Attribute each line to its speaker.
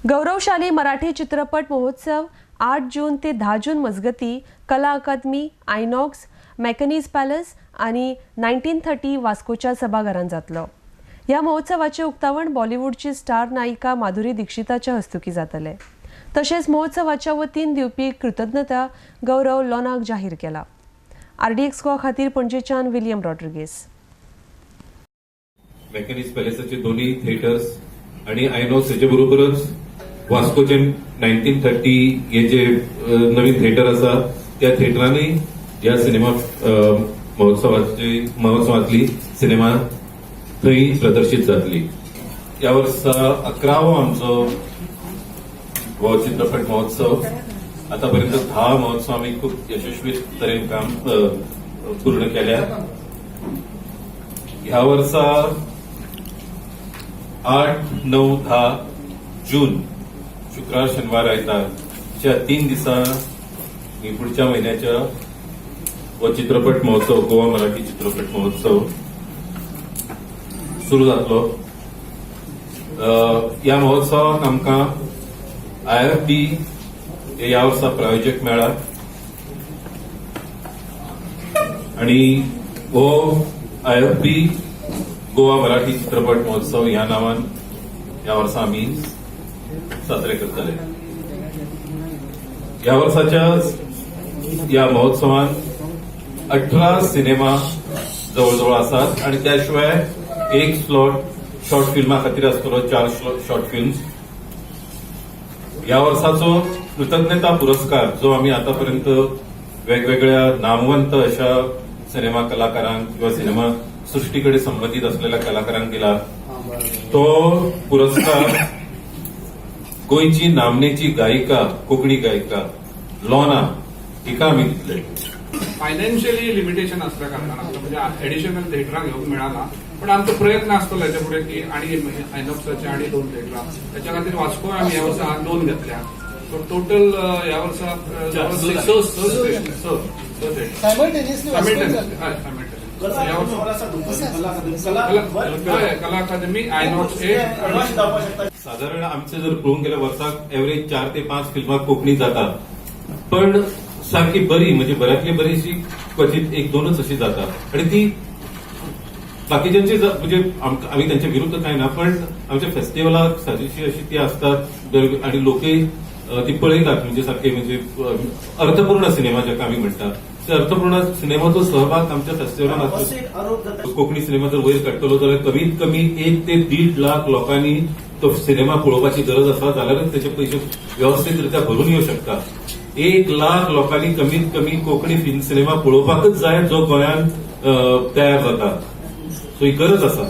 Speaker 1: गौरवशाली मराठी चित्रपट महोत्सव 8 जून ते 10 जून मजगती कला अकादमी, आयनॉक्स, मॅकनीज पॅलेस आनी 1930 वास्कोच्या सभाघरांत जातलो. ह्या महोत्सवाचें उक्तावण बॉलिवूडची स्टार नायिका माधुरी दीक्षिताच्या हस्तुकीं जातलें. तशेंच महोत्सवाच्या वतीन दिवपी कृतज्ञता गौरव लोनाक जाहीर केला. आरडीएक्स गोवा खातीर पणजेच्यान विलियम रॉड्रिगेस.
Speaker 2: मेकॅनिक्स पॅलेसाचे दोन्ही थिएटर्स आणि आयनॉक्स, हेचे बरोबरच वास्कोचे 1930 हे जे नवीन थिएटर आसा, त्या थिएटरांनी ह्या सिनेमा महोत्सवातली सिनेमा थंय प्रदर्शीत जातली. ह्या वर्सा 11वो आमचो हो चित्रपट महोत्सव. आतापर्यंत 10 महोत्सव आम्ही खूप यशस्वी तरेन काम पूर्ण केल्या. ह्या वर्सा 8, 9, 10 जून, शुक्रार, शनिवार, आयतारच्या 3 दिसांनी पुढच्या महिन्याच्या हो चित्रपट महोत्सव, गोवा मराठी चित्रपट महोत्सव सुरू जातलो. ह्या महोत्सवाक आमकां आयएफबी हे ह्या वर्सा प्रायोजक मेळ्ळा आणि हो आयएफबी गोवा मराठी चित्रपट महोत्सव ह्या नावान ह्या वर्सा आमी साजरे करतले. ह्या वर्साच्या ह्या महोत्सवात 18 सिनेमा जवळ जवळ आसात आणि त्या शिवाय एक स्लॉट शॉर्ट फिल्मा खातीर आसतलो, चार शॉर्ट फिल्म्स. ह्या वर्साचो कृतज्ञता पुरस्कार जो आमी आतापर्यंत वेगवेगळ्या नामवंत अशा सिनेमा कलाकारांक किंवा सिनेमा सृष्टी कडेन संबंदीत असलेल्या कलाकारांक दिला, तो पुरस्कार गोंयची नामनेची गायिका, कोंकणी गायिका लोना हिका आमी दितले.
Speaker 3: फायनान्शियली लिमिटेशन असल्या कारणान आमकां म्हणजे एडिशनल थिएटरां घेवंक मेळना, पण आमचो प्रयत्न आसतलो हेच्या फुडें की आनी आयनॉक्साचे आनी दोन थिएटरां. त्याच्या खातीर वास्को आमी ह्या वर्सा दोन घेतल्या. सो टोटल ह्या वर्सा स स स स थिएटर.
Speaker 4: सायमल्टेनियसली.
Speaker 3: हय, सायमल्टेनियसली ह्या वर्सा कला अकादमी, आयनॉक्स एक आणि
Speaker 2: साधारण आमचे जर पळोवंक गेल्यार वर्साक एवरेज 4 ते 5 फिल्मां कोंकणी जातात, पण सारकी बरी म्हणजे बऱ्यांतली बरीशी क्वचित एक दोनच अशी जाता आणि ती बाकीच्यांची म्हणजे आमी त्यांच्या विरुद्ध काय ना, पण आमच्या फेस्टिवलाक साजेशी अशी ती असतात आणि लोकय ती पळयतात. म्हणजे सारखे म्हणजे अर्थपूर्ण सिनेमा ज्याका आमी म्हणटात, ते अर्थपूर्ण सिनेमाचो सहभाग आमच्या फेस्टिवलान आसतो. कोंकणी सिनेमा जर वयर काडटलो जाल्यार कमीत कमी 1 ते 1.5 लाख लोकांनी तो सिनेमा पळोवपाची गरज आसा, जाल्यारच तेचे पयशे वेवस्थीत रित्या भरून येवं शकता. 1 लाख लोकांनी कमीत कमी कोंकणी सिनेमा पळोवपाकच जाय जो गोंयांत तयार जाता. सो ही गरज आसा.